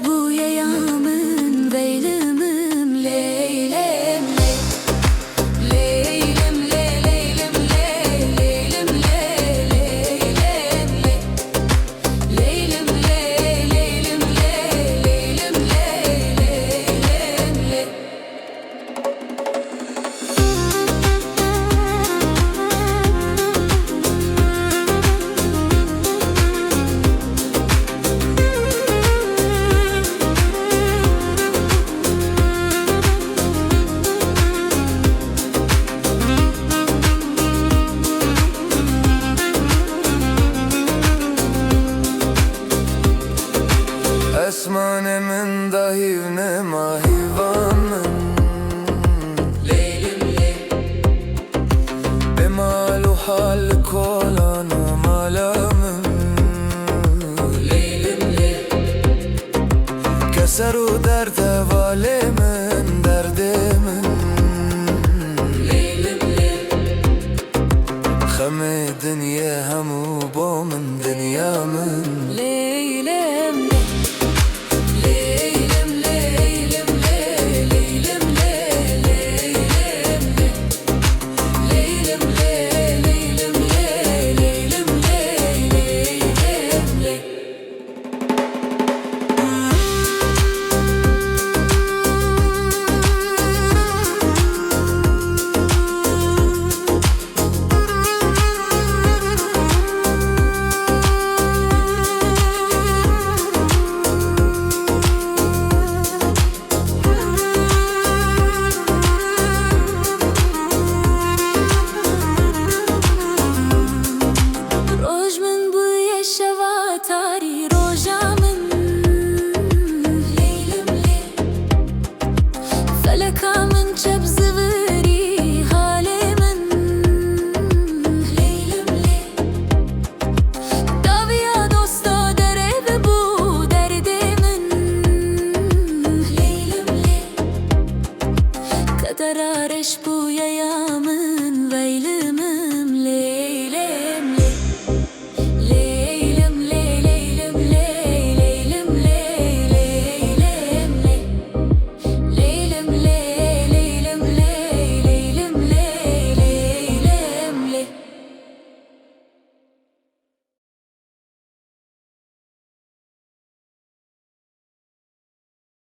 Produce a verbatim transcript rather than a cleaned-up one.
Bûye ya min, Leylim, Leylim, Leylim, Leylim, Leylim, Leylim, Leylim, Leylim, Leylim, Leylim, Leylim, Leylim, Leylim, Leylim, Leylim. Esmanê min da hîv nema hîvan min. Leylim lê. Bê mal û hal kolan û mala min. Leylim lê. Keser û derd hevalê min, derdê min. Leylim lê. Xemê dinyê hemû bo min, dinya